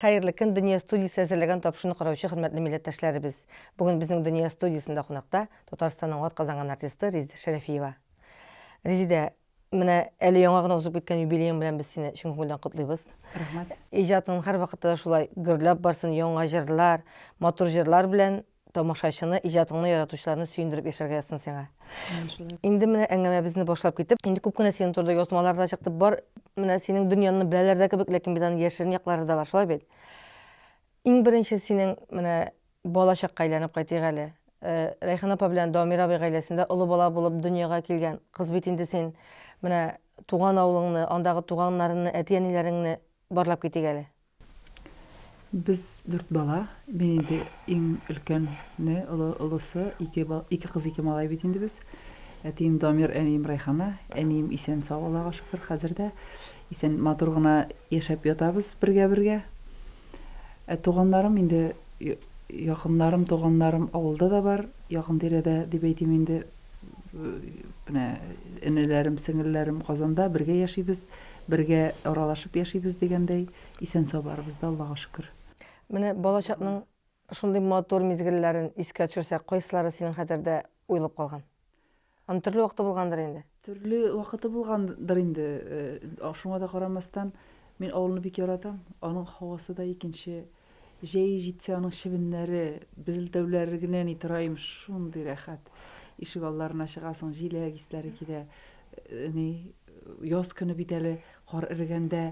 Хәерле көн, Дөнья студиясе әзерләгән тапшыруны караучы хөрмәтле милләттәшләребез. Бүген безнең Дөнья студиясендә кунакта Татарстанның атказанган артисты Резидә Шәрәфиева. Резидә, менә әле яңа гына узып киткән юбилеең белән без сине чын күңелдән котлыйбыз. Рәхмәт. Иҗатың һәрвакытта да шулай гөрләп барсын, яңа җырлар, матур җырлар белән тамашачыны, иҗатыңны яратучыларны сөендереп яшәргә язсын сиңа. Инде менә әңгәмәбезне башлап китеп, инде күп кенә синең турыда язмалар да чыкты. Бар менә синең дөньяны беләләр дә кебек, ләкин бит аның яшерен яклары да бар, шулай бит? Иң беренче синең менә бала чакка әйләнеп кайтыйк әле. Э, Рәйхан апа белән Дамир абый гаиләсендә олы бала булып дөньяга килгән кыз бит инде син. Менә туган авылыңны, андагы туганнарыңны, әти-әниләреңне барлап китик әле. Без дүрт бала. Мин инде иң өлкәне, олы, олысы, ике, ике кыз, ике малай бит инде без. Әтием Дамир, әнием Райхана. Әнием исән-сау, Аллага шөкер, хәзер дә исән, матур гына яшәп ятабыз бергә-бергә. Ә туганнарым инде, якыннарым, туганнарым авылда да бар, якын тирәдә дип әйтим инде. Менә энеләрем, сеңелләрем Казанда, бергә яшибез, бергә аралашып яшибез дигәндәй. Исән-сау барыбыз да, Аллага шөкер. Менә балачакның шундый матур мизгелләрен искә төшерсәк, кайсылары синең хәтердә уелып калган? Аның төрле вакыты булгандыр инде. Төрле вакыты булгандыр инде. Шуңа да карамастан, мин авылны бик яратам. Аның һавасы да икенче. Җәе җитсә, аның чебеннәре, безелдәүләре генә ни тора имеш, шундый рәхәт. Ишек алларына чыгасың, җиләк исләре килә. Ни, яз көне бит әле, кар эрегәндә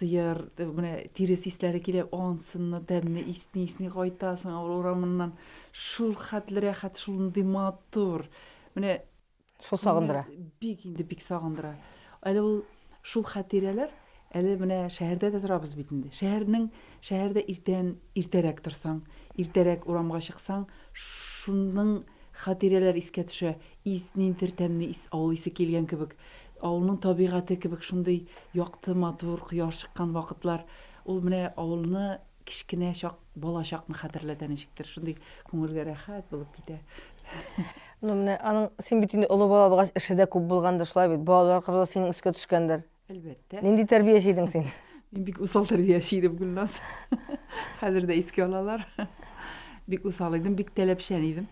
Сыер, менә тирес исләре килә, ансынны тәмле исни-исни кайтасың авыл урамыннан. Шул хәтле рәхәт, шундый матур. Менә Шул сагындыра. Бик инде, бик сагындыра. Әле ул шул хатирәләр, әле менә шәһәрдә дә торабыз бит инде. Шәһәрнең, шәһәрдә иртән иртәрәк торсаң, иртәрәк урамга чыксаң, шуның хатирәләр искә төшә. Ис, ниндидер тәмле ис, авыл исе килгән кебек. Авылның табигате кебек шундый якты, матур, кояш чыккан вакытлар. Ул менә авылны кечкенә чак, бала чакны хәтерләтә ничектер. Шундый күңелгә рәхәт булып китә. Ну, менә аның, син бит инде олы бала булгач, эше дә күп булгандыр, шулай бит? Балалар карау да синең өскә төшкәндер. Әлбәттә. Нинди тәрбияче идең син? Мин бик усал тәрбияче идем, Гөлназ. Хәзер дә искә алалар. Бик усал идем, бик таләпчән идем.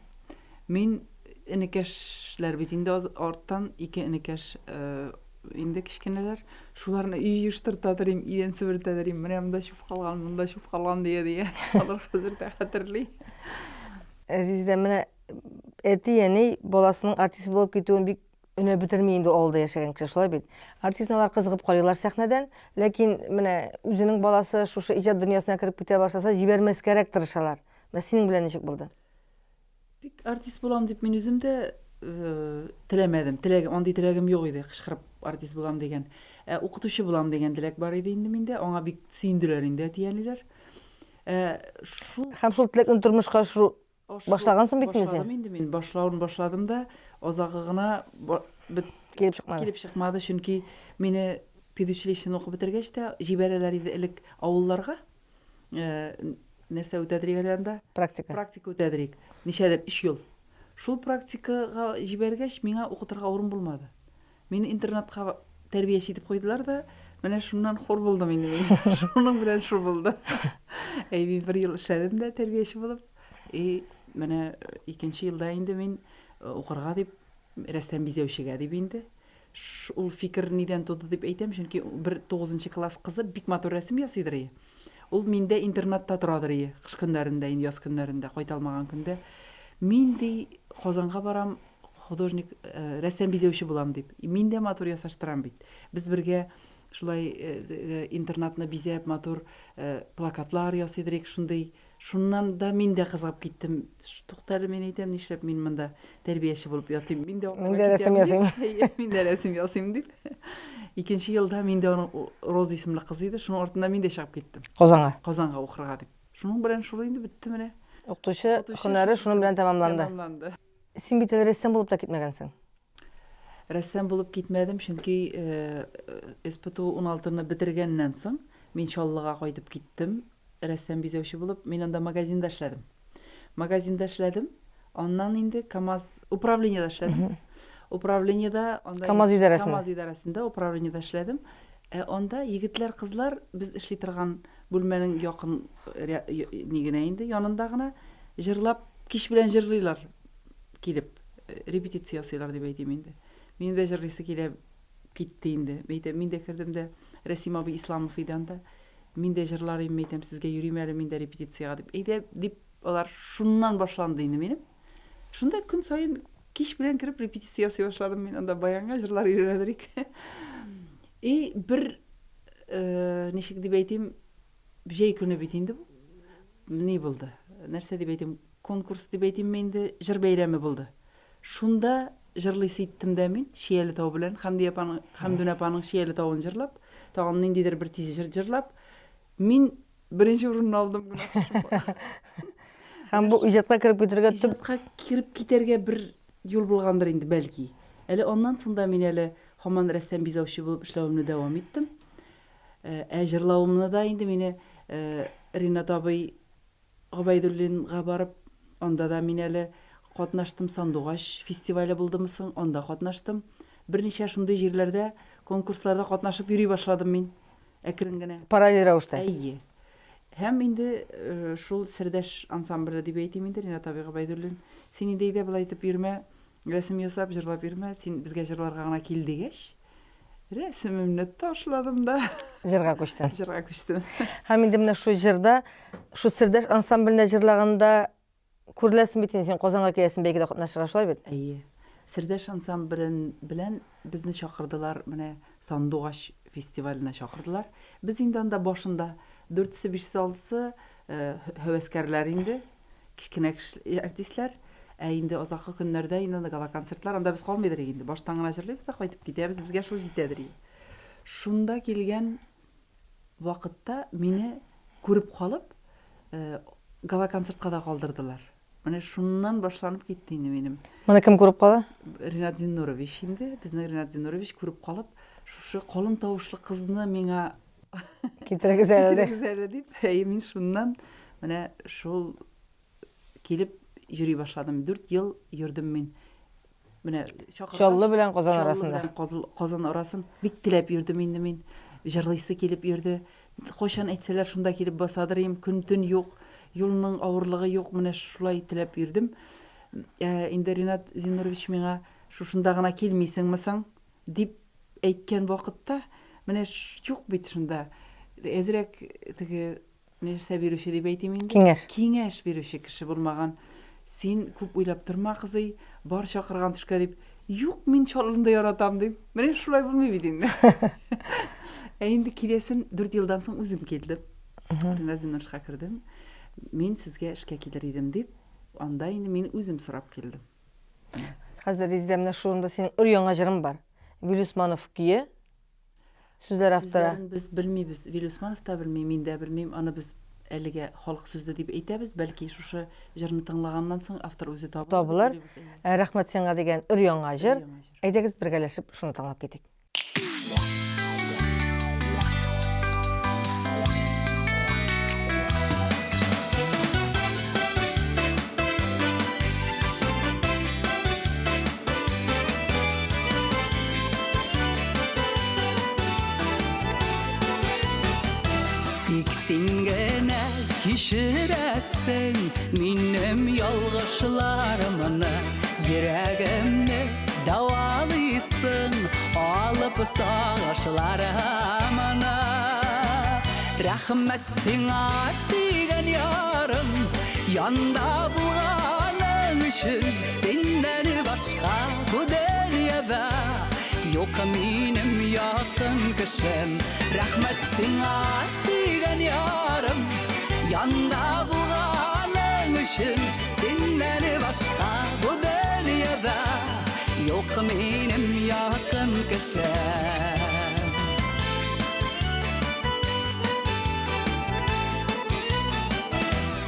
Мин энекәшләр бит инде арттан ике энекәш э, инде кечкенәләр. Шуларны өй җыештырта торыйм, идән себертә торыйм. Менә монда чүп калган, монда чүп калган дия дия. Алар хәзер дә хәтерли. Резидә, менә әти-әни баласының артист булып китүен бик өнәп бетерми инде авылда яшәгән кеше, шулай бит? Артистны алар кызыгып карыйлар сәхнәдән, ләкин менә үзенең баласы шушы иҗат дөньясына кереп китә башласа, җибәрмәскәрәк тырышалар. Менә синең белән ничек булды? Бик артист булам дип мин үзем дә теләмәдем. Теләг, андый теләгем юк иде, кычкырып артист булам дигән. Ә укытучы булам дигән теләк бар иде инде миндә. Аңа бик сөенделәр инде әти-әниләр. Ә шул Һәм шул теләкне тормышка ашыру башлагансың бит инде син. Башладым инде мин, башлавын башладым да, азагы гына бет килеп чыкмады. Килеп чыкмады, чөнки мине педучилищены укып бетергәч тә җибәрәләр иде элек авылларга. Э, нәрсә үтәдерик әле анда? Практика. Практика үтәдерик. Ничәдер, өч ел. Шул практикага җибәргәч, миңа укытырга урын булмады. Мине интернатка тәрбияче итеп куйдылар да, менә шуннан хур булдым инде мин. Шуның белән шул булды. Әй, мин бер ел эшләдем дә тәрбияче булып. И менә икенче елда инде мин э, укырга дип, рәссам бизәүчегә дип инде. Ул фикер нидән туды дип әйтәм, чөнки бер тугызынчы класс кызы бик матур рәсем ясыйдыр ие. Ул миндә интернатта торадыр ие, кыш көннәрендә, инде яз көннәрендә, кайта алмаган көндә. Мин, ди, Казанга барам, художник, э, рәссам-бизәүче булам дип. Мин дә матур ясаштырам бит. Без бергә шулай э, интернатны бизәп, матур плакатлар ясыйдыр идек, шундый Шуннан да мин дә кызыгып киттем. Туктале, мин әйтәм, нишләп мин монда тәрбияче булып ятыйм? Мин дә Мин дә рәсем ясыйм. Мин дә рәсем ясыйм дип. Икенче елда мин дә аның Роза исемле кыз иде, шуның артыннан мин дә чыгып киттем. Казанга. Казанга укырга дип. Шуның белән шул инде бетте менә. Укытучы һөнәре шуның белән тәмамланды. Тәмамланды. Син бит әле рәссам булып та китмәгәнсең. Рәссам булып китмәдем, чөнки СПТУ 16-ны бетергәннән соң мин Чаллыга кайтып киттем, рәссам-бизәүче булып. Мин анда магазинда эшләдем. Магазинда эшләдем. Аннан инде КАМАЗ управлениедә эшләдем. Управлениедә анда КАМАЗ идарәсендә. КАМАЗ идарәсендә управлениедә эшләдем. Ә анда егетләр, кызлар без эшли торган бүлмәнең якын ни генә инде, янында гына җырлап, кич белән җырлыйлар килеп, репетиция ясыйлар дип әйтим инде. Минем дә җырлыйсы килә китте инде. Әйтәм, мин дә кердем дә, Рәсим абый Исламов иде анда. Мин дә җырлар идем, әйтәм, сезгә йөрим әле мин дә репетициягә дип. Әйдә, дип, алар шуннан башланды инде минем. Шунда көн саен кич белән кереп репетиция ясый башладым мин анда баянга җырлар өйрәнәдер ик. И бер ничек дип әйтим, җәй көне бит инде бу. Ни булды? Нәрсә дип әйтим, конкурс дип әйтимме инде, җыр бәйрәме булды. Шунда җырлыйсы иттем дә мин, Чияле тау белән, Хәмдия апаның, Хәмдүнә апаның Чияле тавын җырлап, тагын ниндидер бер тиз җыр җырлап, мин беренче урынны алдым гына. Һәм бу иҗатка кереп китәргә төп Иҗатка кереп китәргә бер юл булгандыр инде, бәлки. Әле аннан соң да мин әле һаман рәссам-бизәүче булып эшләвемне дәвам иттем. Ә җырлавымны да инде мине Ринат абый Гобәйдуллинга барып, анда да мин әле катнаштым, Сандугач фестивале булдымы соң, анда катнаштым. Берничә шундый җирләрдә, конкурсларда катнашып йөри башладым мин, әкрен генә. Параллель рәвештә. Әйе. Һәм инде шул Сердәш ансамбле дип әйтим инде, Ринат абый Гобәйдуллин, син инде әйдә болай итеп йөрмә, Рәсем ясап, җырлап йөрмә, син безгә җырларга гына кил дигәч, рәсемемне ташладым да. Җырга күчтең. Җырга күчтем. Һәм инде менә шул җырда, шул Сердәш ансамблендә җырлаганда күреләсең бит инде, син Казанга киләсең бәйгедә катнашырга, шулай бит? Әйе. Сердәш ансамблен белән безне чакырдылар, менә Сандугач фестиваленә чакырдылар. Без инде анда башында дүртесе, бишесе, алтысы һәвәскәрләр инде. Кечкенә артистлар. Ә инде азаккы көннәрдә инде анда гала-концертлар, анда без калмыйдыр инде. Баштан гына җырлыйбыз да кайтып китәбез, безгә шул җитәдер инде. Шунда килгән вакытта мине күреп калып, гала-концертка да калдырдылар. Менә шуннан башланып китте инде минем. Моны кем күреп кала? Ринат Зиннурович инде, безнең Ринат Зиннурович күреп калып, шушы калын тавышлы кызны миңа Китерегез әле дип. Китерегез әле дип. Әйе, мин шуннан менә шул килеп йөри башладым. 4 ел йөрдем мин. Менә чакыргач. Чаллы белән Казан арасында. Чаллы белән Казан арасын бик теләп йөрдем инде мин. Җырлыйсы килеп йөрде. Кайчан әйтсәләр, шунда килеп басадыр идем. Көн-төн юк, юлның авырлыгы юк. Менә шулай теләп йөрдем. Ә инде Ринат Зиннурович миңа шушында гына килмисеңме соң? Дип әйткән вакытта, менә юк бит шунда әзрәк теге нәрсә бирүче дип әйтим инде. Киңәш. Киңәш бирүче кеше булмаган. Син күп уйлап торма, кызый, бар чакырган төшкә дип. Юк, мин Чаллыны яратам дип. Менә шулай булмый бит инде. Ә инде киләсен 4 елдан соң үзем килдем. Ринат Зиннуровичка кердем. Мин сезгә эшкә килер идем дип, анда инде мин үзем сорап килдем. Хәзер Резидә менә шурында синең өр-яңа җырың бар. Вил Усманов көе. Сүзләр авторы. Сүзләрен без белмибез. Вил Усманов та белми, мин дә белмим. Аны без әлегә халык сүзе дип әйтәбез. Бәлки шушы җырны тыңлаганнан соң автор үзе табылыр. Табылыр. Рәхмәт сиңа дигән өр-яңа җыр. Әйдәгез бергәләшеп шуны тыңлап китик. Тик син генә кичерәсең минем ялгышларымны, йөрәгемне дәвалыйсың, алып сагышларымны. Рәхмәт сиңа, сөйгән ярым, янда булганың өчен, синнән башка бу дөньяда юк минем якын кешем. Рәхмәт сиңа, сөйгән ярым, янда булганың өчен, синнән башка бу дөньяда юк минем якын кешем.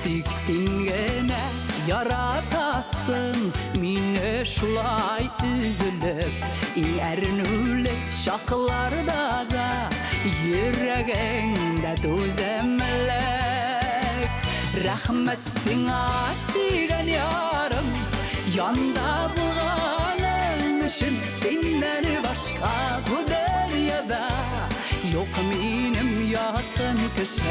Тик син генә яратасың мине шулай өзелеп, иң әрнүле чакларда да йөрәгеңдә түземлек. Рәхмәт сиңа, сөйгән ярым, янда булганың өчен, синнән башка бу дөньяда Юк минем якын кешем.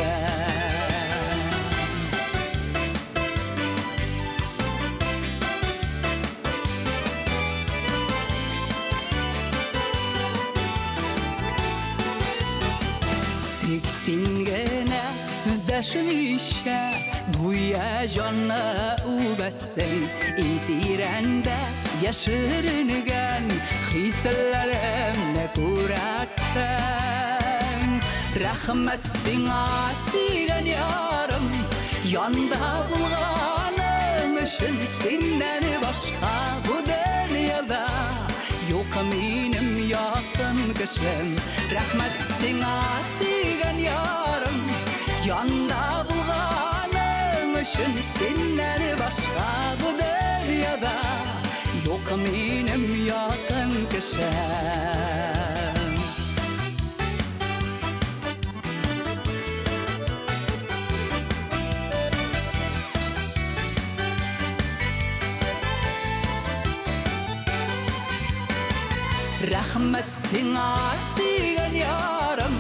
Тик син генә сүз дәшмичә, гүя җанны үбәсең. Иң тирәндә яшеренгән хисләремне күрәсең. Рәхмәт сиңа, сөйгән ярым, янда булганың өчен. Синнән башка бу дөньяда юк минем якын кешем. Рәхмәт сиңа, сөйгән ярым, янда булганың өчен. Синнән башка бу дөньяда юк минем якын кешем. Рәхмәт сиңа, сөйгән ярым,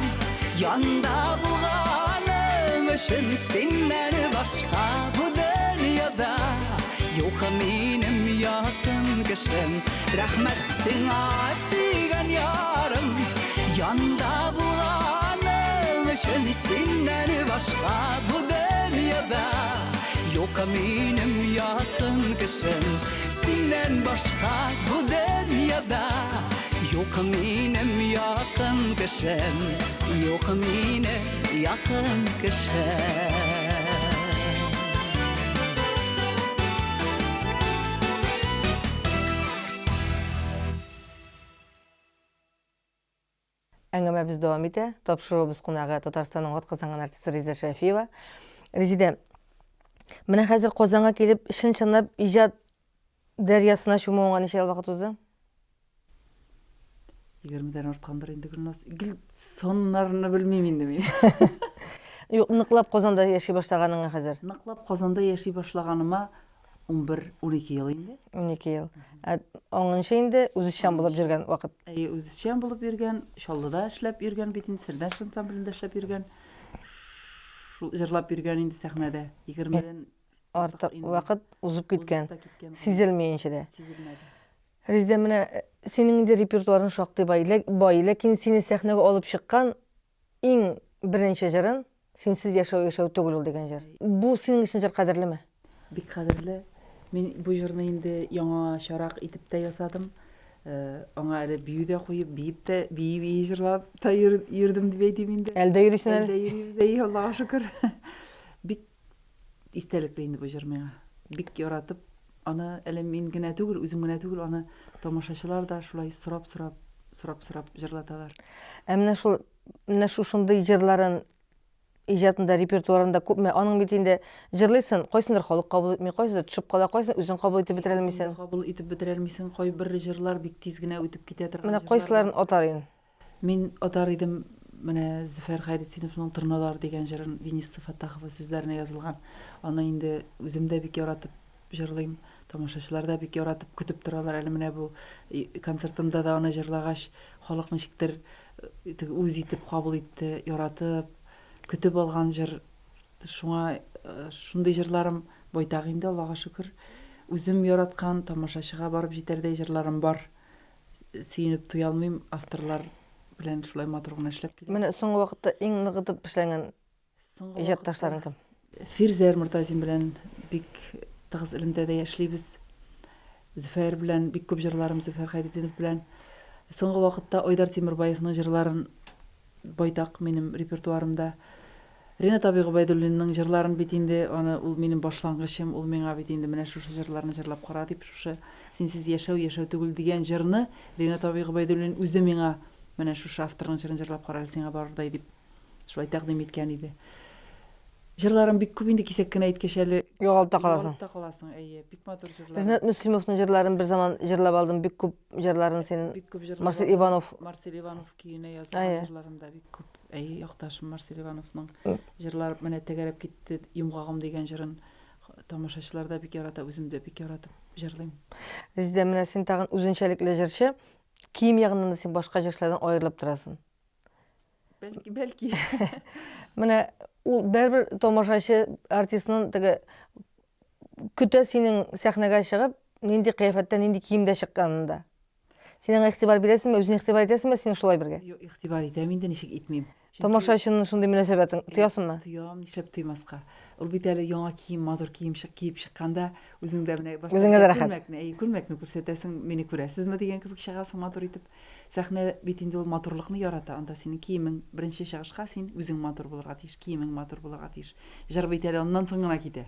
янда булганың өчен. Синнән башка бу дөньяда юк минем якын кешем. Рәхмәт сиңа, сөйгән ярым, янда булганың өчен. Синнән башка бу дөньяда юк минем якын кешем. Синнән башка бу дөньяда юк минем якын кешем. Юк минем якын кешем. Әңгәмәбез дәвам итә. Тапшыруыбыз кунагы Татарстанның атказанган артисты Резидә Шәрәфиева. Резидә, менә хәзер Казанга килеп, чын-чынлап иҗат дәрьясына чумуыңа ничә ел вакыт узды? Егермедән арткандыр инде, Гөлназ. Гел саннарны белмим инде мин. Юк, ныклап Казанда яши башлаганыңа хәзер. Ныклап Казанда яши башлаганыма 11, 12 ел инде. 12 ел. Ә аңынчы инде үзешчән булып йөргән вакыт. Әйе, үзешчән булып йөргән, Чаллыда эшләп йөргән бит инде, Сердәш ансамблендә эшләп йөргән. Шул җырлап йөргән инде сәхнәдә. 20-дән артык вакыт узып киткән. Сизелмәенчә дә. Сизелмәде. Резидә, менә э, синең инде репертуарың шактый бай, бай, ләкин сине сәхнәгә алып чыккан Иң беренче җырын Синсез яшәү яшәү түгел ул дигән җыр. Бу синең өчен җыр кадерлеме? Бик кадерле. Мин бу җырны инде яңачарак итеп тә ясадым. Э, аңа әле бию дә куеп, биеп тә, бии-бии җырлап та йөрдем дип әйтим инде. Әле дә йөрисең әле? Әле дә йөрибез, әйе, Аллага шөкер. Бик истәлекле инде бу җыр миңа. Бик яратып, аны әле мин генә түгел, үзем генә түгел, аны тамашачылар да шулай сорап-сорап, сорап-сорап җырлаталар. Ә менә шул, менә шушындый җырларын иҗатында, репертуарында күпме? Аның бит инде җырлыйсың, кайсындыр халык кабул итми, кайсыдыр төшеп кала, кайсын үзең кабул итеп бетерә алмыйсың. Кабул итеп бетерә алмыйсың, кайбер җырлар бик тиз генә үтеп китә торган. Менә кайсыларын атар идең? Мин атар идем менә Зөфәр Хәйретдиновның Торналар дигән җырын, Винисса Фәттахова сүзләренә язылган. Аны инде үзем дә бик яратып җырлыйм, тамашачылар да бик яратып көтеп торалар. Әле менә бу концертымда да аны җырлагач, халык ничектер теге үз итеп кабул итте, яратып, көтеп алган җыр. Шуңа шундый җырларым байтак инде, Аллага шөкер. Үзем яраткан, тамашачыга барып җитәрдәй җырларым бар. Сөенеп туя алмыйм, авторлар белән шулай матур гына эшләп киләбез. Менә соңгы вакытта иң ныгытып эшләнгән иҗатташларың кем? Фирзәр Мортазин белән бик тыгыз элемтәдә яшьлибез. Зөфәр белән бик күп җырларым Зөфәр Хәйретдинов белән. Соңгы вакытта Айдар Тимербаевның җырларын байтак минем репертуарымда. Ренат абый Гобәйдуллинның җырларын бит инде, аны ул минем башлангычым, ул миңа бит инде менә шушы җырларны җырлап кара дип, шушы Синсез яшәү яшәү түгел дигән җырны Ренат абый Гобәйдуллин үзе миңа менә шушы авторның җырын җырлап кара әле сиңа барырдай дип шулай тәкъдим иткән иде. Җырларым бик күп инде, кисәк кенә әйткәч әле. Югалып та каласың. Югалып та каласың, әйе, бик матур җырлар. Ренат Мөслимовның җырларын бер заман җырлап алдым, бик күп җырларын синең. Бик күп җырлап. Марсель Иванов. Марсель Иванов көенә язылган җырларым да бик күп. Әйе, якташым Марсель Ивановның җырлары менә тәгәрәп китте, Йомгагым дигән җырын тамашачылар да бик ярата, үзем дә бик яратып җырлыйм. Резидә, менә син тагын үзенчәлекле җырчы. Кием ягыннан да син башка җырчылардан аерылып торасың. Бәлки, бәлки. Менә ул бәрбер тамашачы артистның теге көтә синең сәхнәгә чыгып, нинди кыяфәттә, нинди киемдә чыкканын да. Син аңа игътибар бирәсеңме, үзеңә игътибар итәсеңме, син шулай бергә? Юк, игътибар итәм инде, ничек итмим. Тамашачының шундый мөнәсәбәтен тоясыңмы? Тоям, нишләп тоймаска. Ул бит әле яңа кием, матур кием чык, киеп чыкканда, үзең дә менә башта Үзеңә дә рәхәт. Күлмәкне, әйе, күлмәкне күрсәтәсең, мине күрәсезме дигән кебек чыгасың матур итеп. Сәхнә бит инде ул матурлыкны ярата, анда синең киемең, беренче чыгышка син үзең матур булырга тиеш, киемең матур булырга тиеш. Җыр бит әле аннан соң гына китә.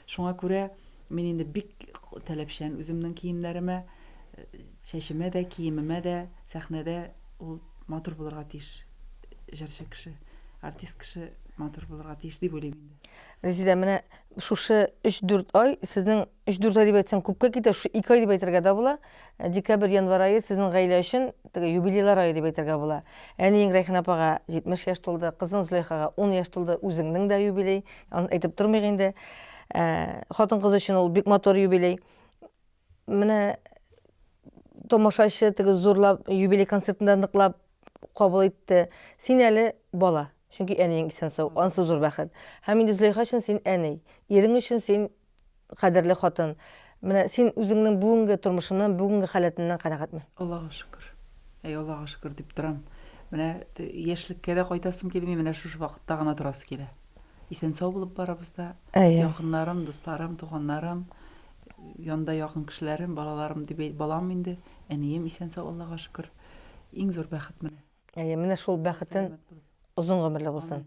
Шуңа күрә мин инде бик таләпчән үземнең киемнәремә, чәчемә дә, киемемә дә, сәхнәдә ул матур булырга тиеш. Җырчы кеше, артист кеше матур булырга тиеш дип уйлыйм инде. Резидә, менә шушы 3-4 ай сезнең 3-4 ай дип әйтсәң күпкә китә, шушы 2 ай дип әйтергә дә була. Э, декабрь, январь ае сезнең гаилә өчен теге юбилейлар ае дип әйтергә була. Әниең Рәйхан апага 70 яшь тулды, кызың Зөләйхага 10 яшь тулды, үзеңнең дә юбилей, аны әйтеп тормыйк инде. Э, хатын-кыз өчен ул бик матур юбилей. Менә тамашачы теге зурлап юбилей концертында ныклап кабул итте. Син әле бала, чөнки әниең исән-сау, анысы зур бәхет. Һәм инде Зөләйха өчен син әни, ирең өчен син кадерле хатын. Менә син үзеңнең бүгенге тормышыңнан, бүгенге халәтеңнән канәгатьме? Аллага шөкер. Әй, Аллага шөкер дип торам. Менә яшьлеккә дә кайтасым килми, менә шушы вакытта гына торасы килә. Исән-сау булып барыбыз да. Әйе. Якыннарым, дусларым, туганнарым, янда якын кешеләрем, балаларым дип әйт, балам инде, әнием исән-сау, Аллага шөкер. Иң зур бәхет менә. Әйе, менә шул бәхетен озын гомерле булсын.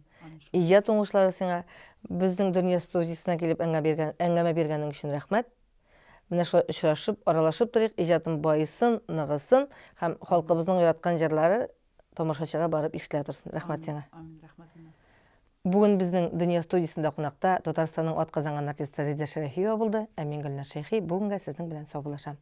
Иҗат уңышлары сиңа. Безнең Дөнья студиясенә килеп әңгәмә биргән, әңгәмә биргәнең өчен рәхмәт. Менә шулай очрашып, аралашып торыйк, иҗатың баесын, ныгысын һәм халкыбызның яраткан җырлары тамашачыга барып ишетелә торсын. Рәхмәт сиңа. Амин, рәхмәт, Илназ. Бүген безнең Дөнья студиясендә кунакта Татарстанның атказанган артисты Резидә Шәрәфиева булды, ә мин Гөлнар Шәйхи бүгенгә сезнең белән саубуллашам.